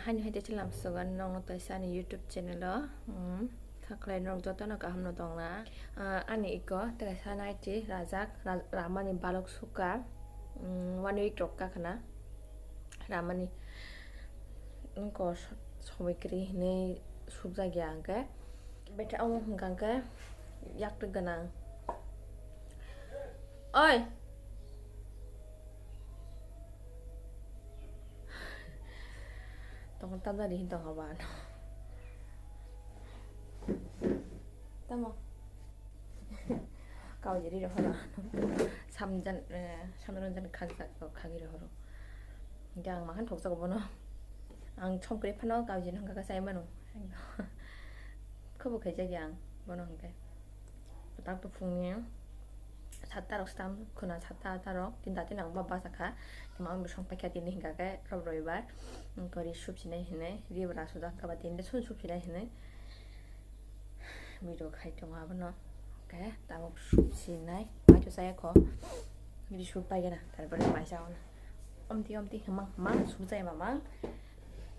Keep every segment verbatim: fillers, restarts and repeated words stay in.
Haini hai tei chwlam sugan nokno taisa ani YouTube channel o, um, sakhlai norok jotono kaham no tongna. Ah, ani iko taisa naiti rajak, ra-, ramani balok suka, um, one week rok kakhna ramani. Wngkha somoi kwrwi hinwi sukjak ya hwnkhe. Betha omo hwnkha hwnkhe yaktwi gwnang. Oi! Tongkha tamjani hin tongkha ba ano. Tamo? Kau jadi rohoro. Samjan, eh, samjan khagsa khagi rohoro. Hingke ang mahan thokjago bono. Ang chomkre phano kau jadi hingka ka sai mano. Khobo khaijak ya ang bono hingke. Tak to phungni satta rok stam khuna satta atta rok tin dati nang ba basa kha. Tamo ang bwswng paikha tini hingka ke rob roibar. Kori sup sinai hinai ri bra suda kaba tini sun sup sinai hinai. Video khai tongo abono. Hingke tabuk sup sinai. Mai to saya kho. Ri sup paigana. Tarpore mai sa ono. Omti omti hemang hemang sup jai mamang.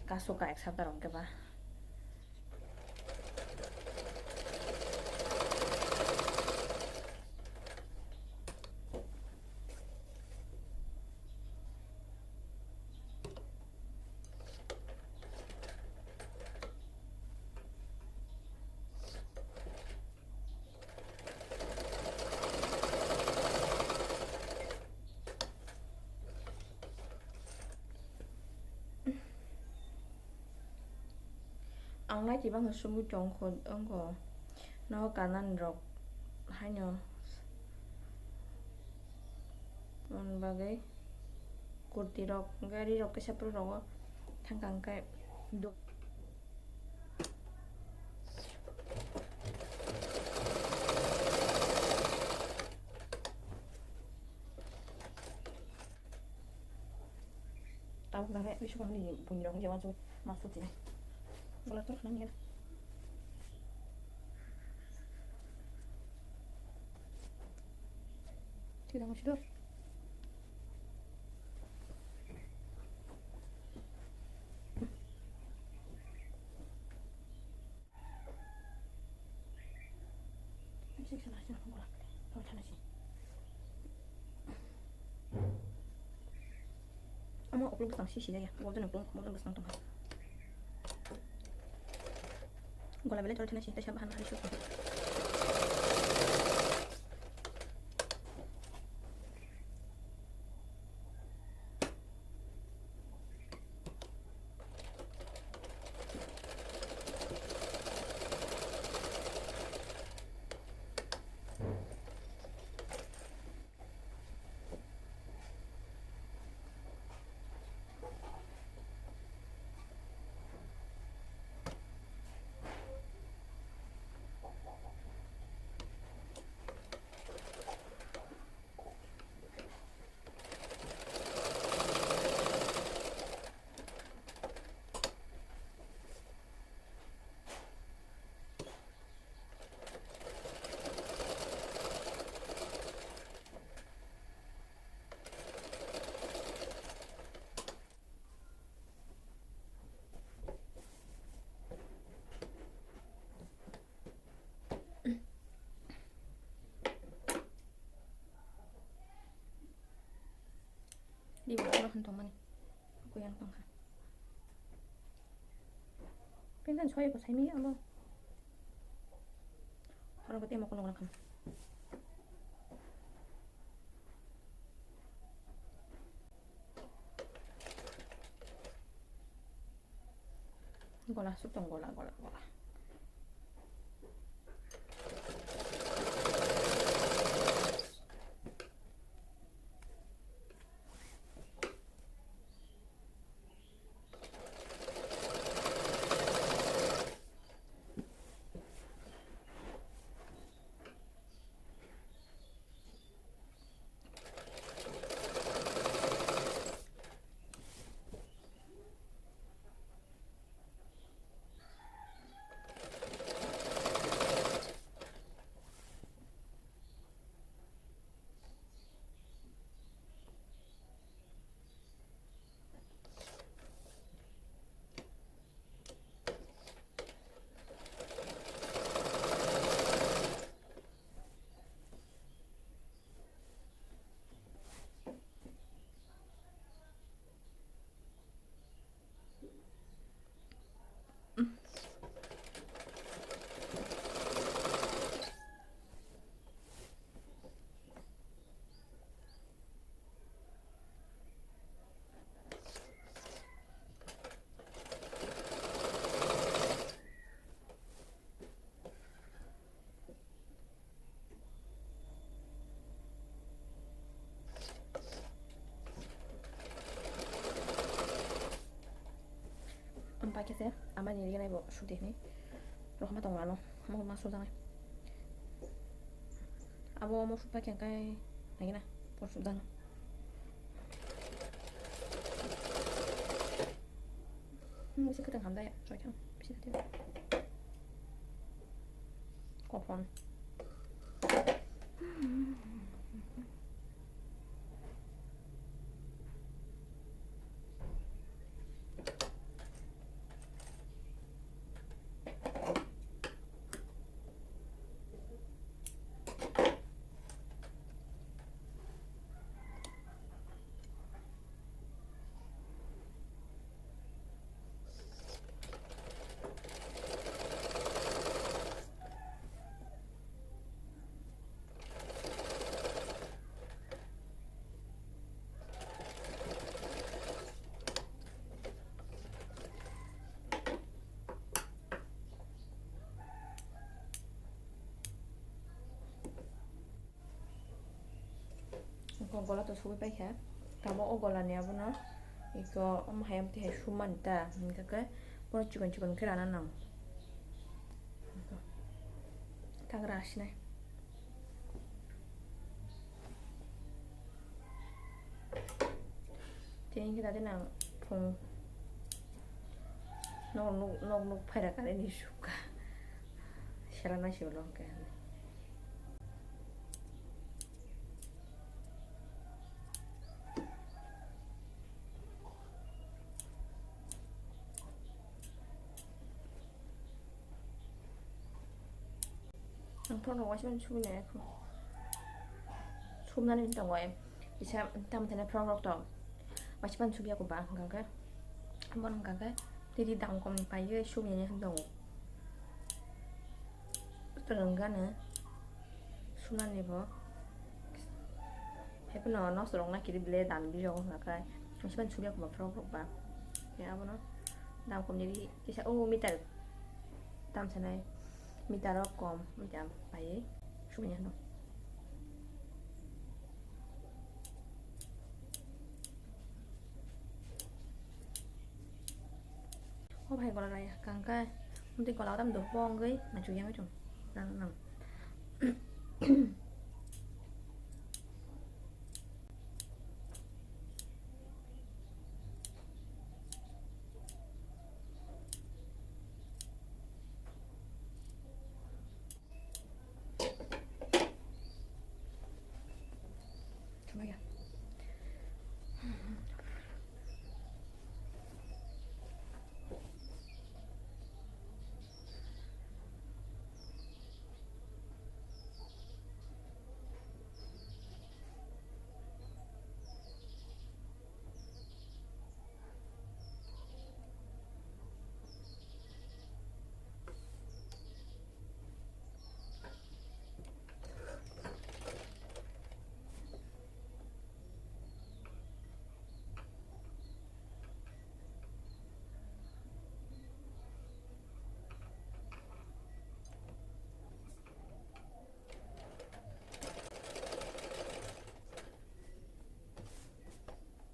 Kaso ka ek sapta rok keba. Ang nai tibang sumui tong kho wngkho. No kanan rok haino. Mon bagwi kurti rok, gari rok kisa pro rogo thangka hwnkhe do-, Tabuk nang khe bisi kaham ni buini rok hwnjak uansuk mas tuti nai. Bola tor khna nini. Thik dang sudor. Omo uklok bwsang si si ya, golden uklok, golden bwsang tongkha. Gola belai chole thani si, tei sabo han hari suk. Di bo oro hwn tongmani. Kuyang tongkha. Pintan soya ko saimi abo. Oro ko temo kono kono kham. Gola suk tong gola gola gola. Khe se amani rinai bo sudi hinwi rohorma tongo ano. Omo ma sujaknai. Abo omo sukha khe hwnkhai naikhe na por sujak. Hmm, bisi kwthang hamjaya, choi thang, bisi thang. Kophon. Gola to sugwi paikha. Tamo o gola ni abono iko omo hai amtwi hai sumani ta. Hingkha khe bono chikon chikon khe rana nang. Tagra asinai. Tini khe tadi nang phung nok nuk nok nuk phaira kare ni sukha. Sela nai sibolo hingkhe. Ang phone rok waisa mani subina ya kho. Subnani tongo em. Kisa tamo tene phone rok tong. Waisa mani subya ko ba hingka khe. Bono hingka khe. Tiri dam kom ni pai ye subya ya tongo. Twrwng gana. Sunani bo. Haiphano nosto rok na kiri bele dan bijok wngkha khai. Ang siban subya kuma frok rok ba. Ya abono dam kom ni ri kisa o meter dam sanai meter rok kom meter pai sumya no. O bhai gola raya kangkha. Mudi gola tam do bongwi na chuya ngai chung. Nang nang.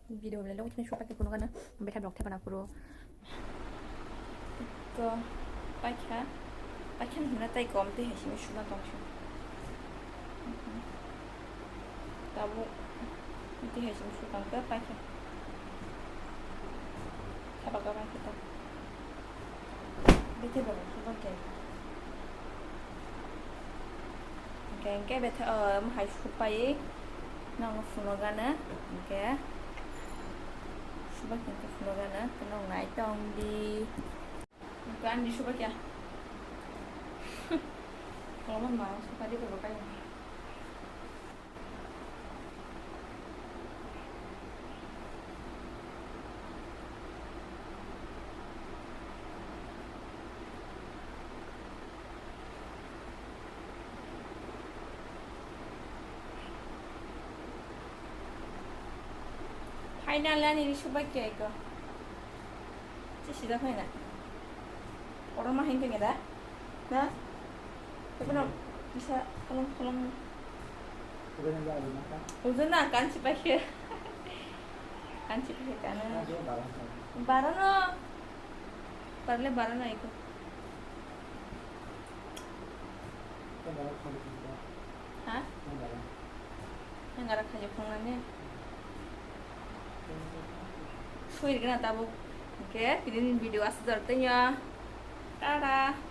Video belai logitini sopak ke kuno kana betha blok thepana puro. To paikha paikha hina tai kom te hesimi suna tong shu. Tabu te hesimi suna tong te paikha. Thapa ka paikha ta. Bethe ba, bethe ba khe. Hingke, hingke bethe, o, mohai supai, nogo phunukgana, hingke, subai khe phunukgana, hingke nog nai tongdi. Hingke ani subai khe. Koloma ma, supai di, koloma kai. Final ani ri subai khe eko. Che sida phaina. Oro ma hin tenge da? Na? Eko no kisa kolom kolom. Ujo na kan si paikhe. Kan si paikhe kan. Bara no. Parle bara na iko. Ha? Nang gara khajo phungnani. Suir gana tabuk. Oke, tini video aswk dor tanya. Tada.